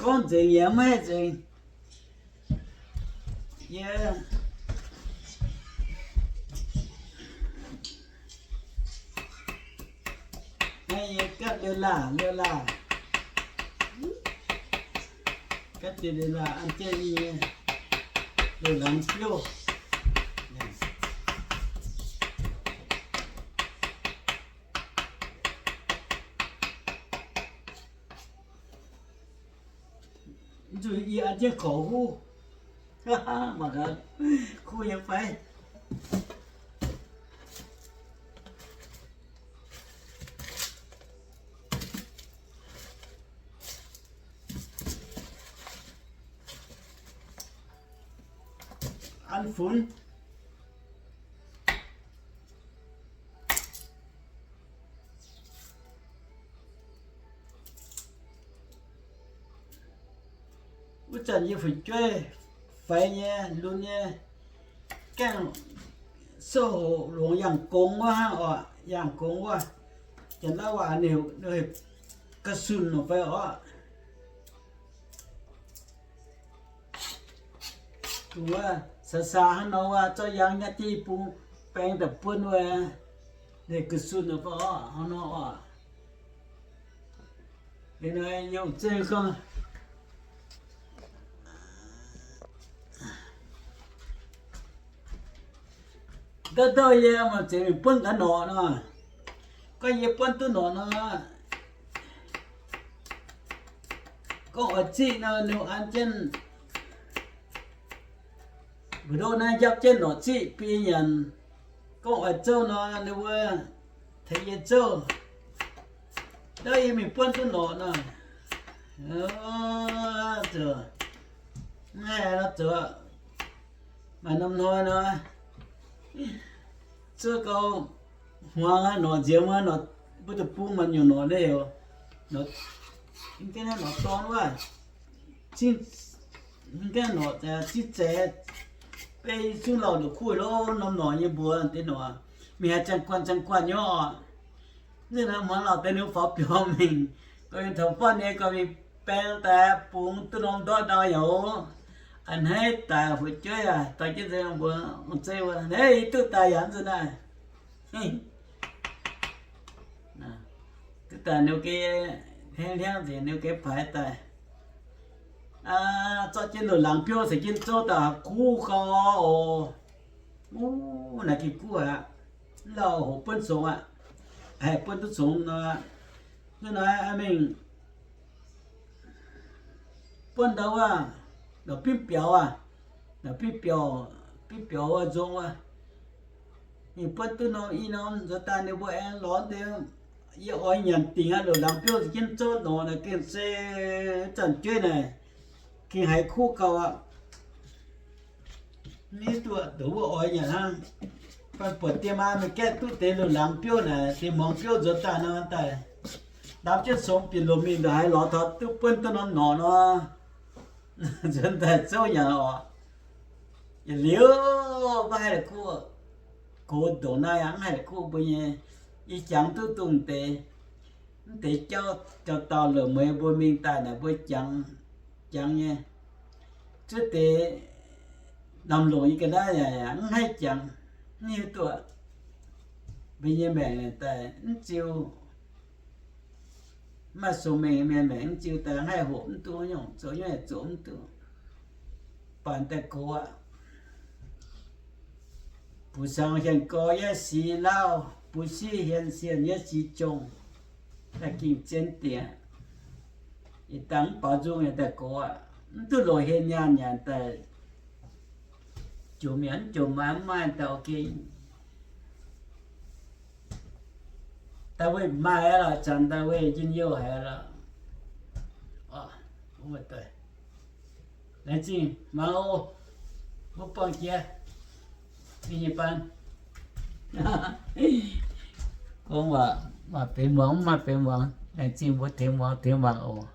Gorngv nzengc yaac maiv haih nzengc. Yie, naaiv yie gapv liuz laah, liuz laah, gapv liuz laah an jienv yie nyei loz-laangz biouv. Nzunc yie an jienv korc huv, mangc gaax kuv nyei fai. An funx. Wuov zanc yie fu'jueiv faix nyei, lunx nyei, gaengh sou hoc longc yangh gongx wuov hnangv oc, yangh gongx wuov, janx-lauv waac ninh heuc ga'sunh fai oc. Dongh wuov saax-saax hnangv nor wuov, zorqv yangh nyatv jienv i bung baeng daaih buonv wuov, ninh ga'sunh fai oc, hnangv nor oc. Liuz nor yie zeiv gorngv, ndouv ndouv yie maaih zeiz mingh buonv gaax norqc nor. Gorngv yie buonv duqv norqc nor, gorngv oix ziqv nor, ninh an jienv mbu'ndongx naaiv njapv jienv norqc ziqv biei nyanc. Gorngv oix zouv nor, ninh mbuo tengx yie zouv. Ndouv yie mingh buonv duqv norqc nor, zuqc mv haih nor zoux. Maaih norm hnoi nor, zuov gau hmuangx aqv, norqc nziemx aqv, norqc mbuo deic-bung maaih nyungc norqc naaiv heuc, norqc, mv gaengh naaiv norqc dorn wuov, mv gaengh norqc ziex zeiz, beiv zungv lauh nduqc kuv lo norm norqc nyei mbuox deix norqc, mingh haaix ziangh guanh ziangh guanh nyei oc. Nzunc naaiv hmuangx lauh deix ninh faaux biaux mingh, gorngv mingh taux fatv nyei, gorngv mingh baeng daaih bungx duqv norm ndortv ndau yaac oc. A'hneiv daic fu'jueiv aac, dorh jienv nzengc mbuox ong-zeiv wuov, Hneiv, yie duqv daaih yaac nzunc naaiv. Duqv daaih ninh geh hliangv hliangv nzengc, ninh geh paaix daaih. Zorqv jienv loz-laangz biouv caux jienv zouv daaih kuv gau oc. Uv, naaic gengh guv aqv. Mv lauh hoqc buonv songx aqv. Haih buonv duqv songx nor, hnangv naaiv mingh buonv ndau wuov, ndau bimv biaux aqv, ndau bimv biaux, bimv biaux wuov nzong wuov. Ninh buonv duqv norm i norm nzuonx daaih ninh mbuo aengx lorz deix, yie oix nyanc dingc aqv. Loz-laangz biouv caux jienv zouv norqc naaic gengh se zanc jueiv naaic gengh haiz kuv gau aqv. Mv hiuv duqv nduqc wuov oix nyanc hnangv. Fai buatc diex maa mingh gaeqv duqv deix loz-laangz biouv naaic, deix muangx biouv nzuonx daaih nor daaih, ndamv jienv songx bieqc lomc mingh ndongc haaix lorz taux duqv buonv duqv norm norqc nor, nzuonx daaih zouv nyanc oc. Yietc liuz maiv haih la'kuqv, gox ndongc naaiv yaac mv haih la'kuqv mbuo nyei. Yie jangx duqv dongh deix, mv deix jauv, jauv-dauh la'mueiz mbuo mingh daaih naaic mbuo jangx, jangx nyei. Zuov deix lamh longc yie ga'naaiv yaac mv haih jangx, mv hiuv duqv. Mbuo nyei maengc daaih mv ziux, mv maaih sung mengh nyei mienh maengc mv ziux daaih haih hoqc mv duqv nyungc, zoux nyungc yaac zoux mv duqv. Baac daaih gox aqv. Bun saeng hienx gorx yietv sic lauh, bun siqv hienx sienh yietv sic jongh, daaih gengh zien dieqc. Ih dangh mv baaux nzung yaac daaih gox aqv. Mv duqv loz-hlen nyaanh yaac daaih jomc yaac mv jomc, maaih mv maaih daaih gengh daaih weih maaih aqv lorqc, zanc daaih weih njien-youh haic lorqc. Laengz zingh muangx oc. Mbuo buangh jiex, mingh nyei baan. Gorngv waac maaih benx muangx, mv maaih benx muangx. Laengz zingh mbuo tengx muangx tengx mangc oc.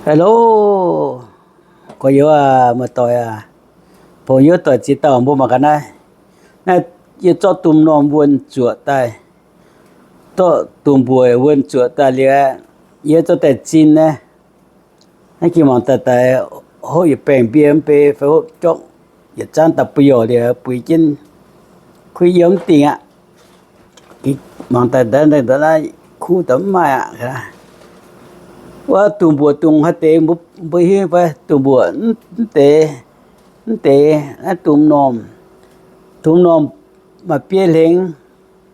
Hello, gorx-youz aac, muoz-doic aac, pongx youz doic ziex dauh, mbuo mangc gaax naaiv. Naaiv yie zorqv domh norm wuonh zuoqc daaih, zorqv domh mbuoqc wuonh zuoqc daaih liuz, yie zorqv daaih zinh naaiv. Naaiv ging mangc daaih daaih hopv yietc baengh mbie mv bei fai hopv jorngv yietc zaanv daaih buo yorc liuz buix jienv kuv yiem mv dingh aqv. Mangc daaih daaih naaiv kuv daaih mv maaih aqv. Wuov dungz mbuoqc dungz haaix deix mbuo hiuv fai? Dungz mbuoqc mv deix, mv deix naaiv dungz m'normh, dungz m'normh maaih biei hlengx.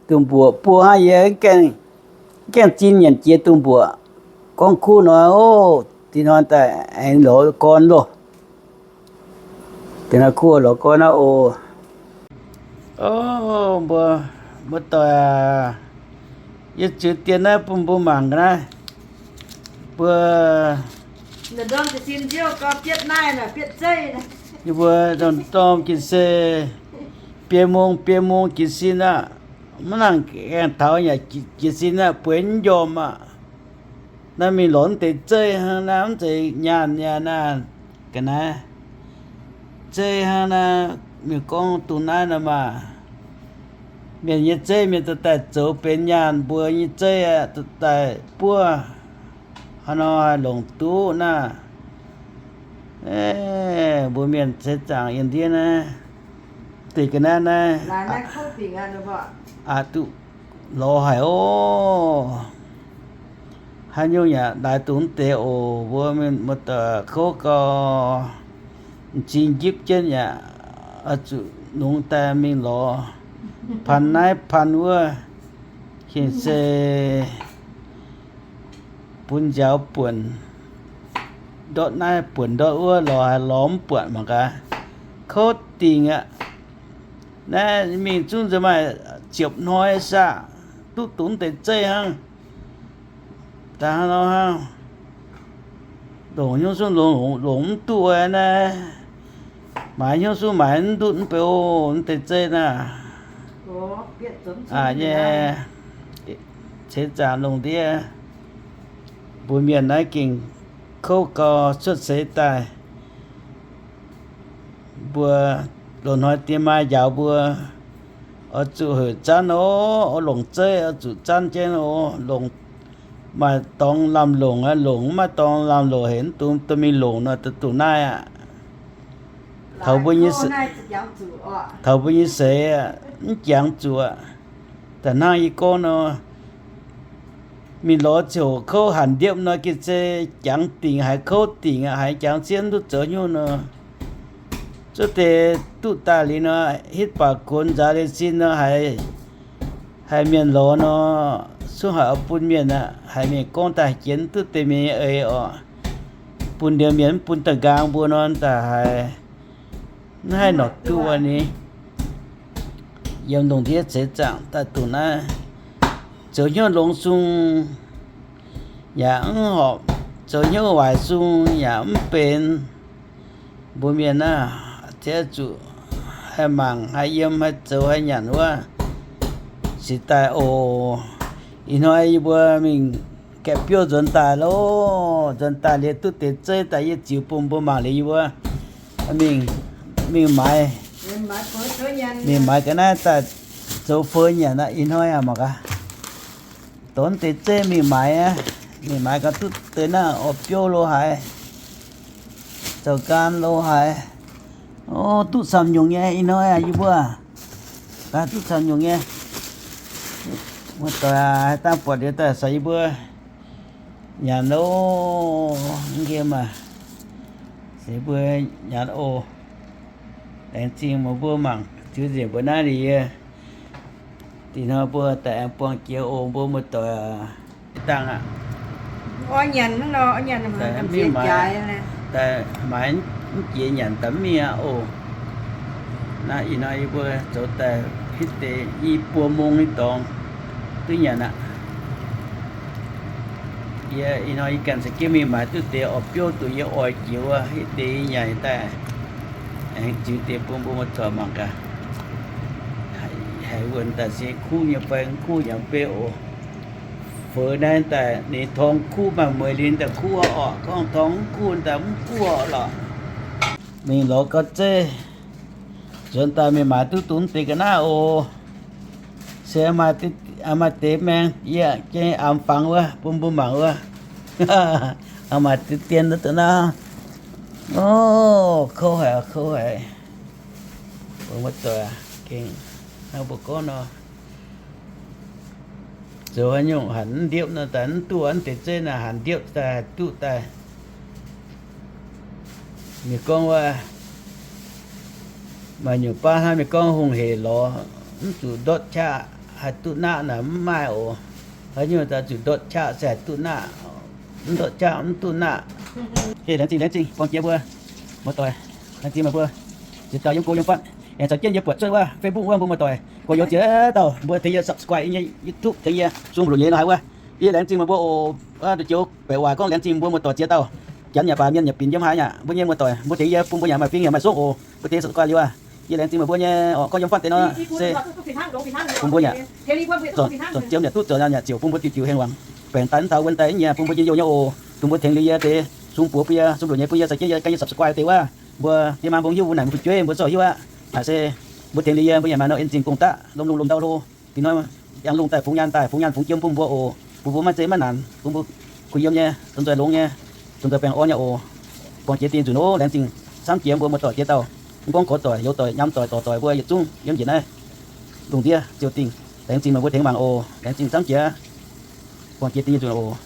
Dungz mbuoqc buo hnangv yie gaengh zin nyanc jiex dungz mbuoqc. Gorngv kuv nor, ov, dinh hnoi daaih aengx lorz gorn loh. Dinh hnoi kuv lorz gorn aqv oc. Ov, mbuo, mbuo doic aac, yie ziux dien naaiv bun mbuo mangc ga'naaiv. Mbuo, yie mbuo ndorm jiez-sin, biei mungz, biei mungz jiez-sin aqv. Mv nangc gaengh taux yaac jiez-sin aqv, bueix mv njormh aqv. Naaiv mingh lorz mv deix zeiv hnangv naaiv, mv zeiz nyaanh yaac naaiv ga'naaiv. Zeiv hnangv naaiv, mienh gorngv dongh naaiv nor maah. Mienh nyei zeiv mienh daaih zoux benx nyaanh, mbuo nyei zeiv aqv daaih buov. Haaix nor haih longc duqv naaiv? Mbuo mienh seix zaangc yiem ndiev naaiv, deix ga'naaiv naaiv, aqc duqv lorz haic oc. Haaix nyungc yaac laaix dungx deix oc. Mbuo mienh muoz-doic kouv gau, m'zing njipv jienv yaac oix zuqc nungx daaih mingh lorz, paan naaiv paan wuov, hinc se bun nziaaux buonc ndortv naaiv buonc ndortv wuov, lorz haaix lorz mv buatc mangc gaax. Kouv dingc aqv. Naaiv mingh zungv nzunc maaih ziepc hnoi saah, duqv dungx deix zeiv hnangv. Daaih hnangv nor hnangv, longc hnyouv zungv longc, longc mv duqv naaiv. Maaiz hnyouv zungv maaiz mv ndutv mv bei oc, mv deix zeiv naaiv. Aqc nyei, ceix zaangc lungh ndiev, mbuo mienh naaiv gengh kouv gau, cuotv seix daaih. Mbuo loz-hnoi diex maaih njaaux mbuo, oix zuqc heuc zanv oc, oix longc zeiv oix zuqc zanv jienv oc. Longc maaih dorngx lamh longc aqv, longc mv maaih dorngx lamh longc hec, mv dungx dorh mingh longc nor, dongh naaiv aqv. Taux mbuo nyei seix, taux mbuo nyei seix mv jangx zuqc aqv. Da'hnangv yie gorngv nor, mingh lorz ziouc kouv hanc ndiepv nor, gengh se jangx dingc haiz kouv dingc aqv, haiz jangx sienv duqv zoux hnyouv nor. Zuov deix duqv daaih liuz nor, hitv baac gonx nzaaux liuz sin nor, haiz, haiz mienh lorz nor, zungv haiz oix bun mienh aqv. Haiz mienh gorngv daaih jienv duqv deix mienh nyei eix oc. Bun ndie mienh mv bun da'nqaang mbuo nor, daaih haiz mv haih norqc duqv wuov ni. Yiem lungh ndiev ceix zaangc daaih dongh naaiv, zoux hnyouv longx sung yaac mv horpc, zoux hnyouv waaic sung yaac mv benx. Mbuo mienh naaiv, ziouc zuqc haih mangc, haih yiem, haih zoux, haih nyanc wuov. Cingx daaih oc. Ih hnoi yie mbuo mingh gaeqv biouv nzuonx daaih loh. Nzuonx daaih liuz duqv deix zeiv daaih yie ziux bun mbuo mangc liuz yie mbuo mingh, mingh maaiz, mingh maaiz ga'naaiv daaih zoux feu nyanc aqv. Ih hnoi aqv mangc gaax, dorh deix zeiv mingh maaiz aqv. Mingh maaiz gaax duqv deix naaiv orv biouv lo haaix, zoux nqaam lo haaix. Ov, duqv camv nyungc nyei. Ih hnoi aqv yie mbuo gaax duqv camv nyungc nyei. Muoz-doic aac, dangh buatc liuz daaih caux yie mbuo nyanc loh. Mv nqemh aac, caux yie mbuo nyanc oc. Laengz zingh meih mbuo mangc ziux nzengc mbuo naaiv liuz yie. Dih hnoi mbuo daaih aengx buangh jiex oc, mbuo muoz-doic aac. Dangh aqv. Daaih mingh maaiz, daaih maaiz mv jiex nyanc daaih mv mingh aqv oc. Naaiv ih hnoi yie mbuo zoux daaih hitv deix i buo mungz nyei dorngx duqv nyanc aqv. Yie ih hnoi yie ganh za'gengh mingh maaiz duqv deix orv biouv duqv yie oix jiex wuov, hitv deix yie nyanc daaih aengx ziux deix bun mbuo muoz-doic mangc gaax. Haiz wuonh daaih se kuv nyei fai mv kuv nyei mv bei oc. Feux naaiv daaih ninh torngv kuv maaih mueiz liuz daaih kuv orqc, gorngv torngv mv kuv daaih mv kuv orqc lorqc. Mingh lorz gau zeiv, nzuonx daaih mingh maaiz duqv dungx deix ga'naaiv oc. Se maaih deix maengx yie gengh aamx fangx wuov bun mbuo mangc wuov. Maaih deix dien duqv naaiv. O, kouv haic, kouv haic. Mbuo muoz-doic gengh hnangv mbuo gorngv nor, zoux haaix nyungc hanc mv ndiopv nor daaih mv duqv, mv deix zeiv naaic hanc ndiopv daaih haih duqv daaih. Ninh gorngv wuov, maaih nyungc baav hnangv ninh gorngv hungh hec lorz mv zuqc ndortv qaqv haih duqv naqv naaic mv maaih oc. Haaix nyungc daaih zuqc ndortv qaqv se haih duqv naqv, mv ndortv qaqv mv duqv naqv. Laengz zingh, laengz zingh buang jiex mbuo muoz-doic. Laengz zingh meih mbuo ziex dauh yiem go yiem fatv aengx caux jienv yie buatc cuotv wuov Facebook wuov mbuo muoz-doic gorx-youz ziex dauh, mbuo tengx yie subscribe yie nyei YouTube, tengx yie sung mbu'luoqc nyeiz nor haaix wuov. Yie laengz zingh meih mbuo oc. Nduqc joux baeqc waac gorngv laengz zingh mbuo muoz-doic ziex dauh. Janx yaac baac, mienh yaac binc, yiem haaix yaac mbuo nyei muoz-doic, mbuo tengx yie bun mbuo yaac maaih fing yaac maaih sokv oc. Mbuo tengx subscribe liuz aac, yie laengz zingh meih mbuo nyei oc. Gorngv yiem fatv deix nor se bun mbuo yaac zornc, zornc jiem yaac duqv zoux yaac ziouc bun mbuo diuc diuc heng wangc, baengc daaih mv taux wuon daaih nyei, bun mbuo njien-youh nyei oc. Dongh mbuo tengx liuz yie deix sung buoz bun yie, sung mbu'luoqc nyeiz bun yie caux jienv yie gan yie subscribe deix wuov, mbuo yie maa mbong hiuv wuov naaic mbuo fu'jueiv mbuo zorqv hiuv aqv. Naaic se mbuo tengx liuz yie mbuo yaac maaih norm en zingh gong-daqv lomh lungh lomh ndau hlo. Dingc hnoi yangh lungh daaih fungx nyaanh daaih, fungx nyaanh fungx jiem bun mbuo oc. Bun mbuo maiv zeiz maiv naanc, bun mbuo kuh yiem nyei, dongh nzoih longx nyei, dongh nzoih baengh orn nyei oc. Buangh jiex dingh nzunc oc. Laengz zingh camv jiex mbuo muoz-doic jiex dauh. Mv gorngv gorx doic, youz doic, nyaam doic, dorc doic, mbuo yietc zungv yiem njiec naaiv lungh ndiev ziouc dingh. Laengz zingh meih mbuo tengx mangc oc. Laengz zingh camv jiex. Buangh jiex dingh nzunc oc.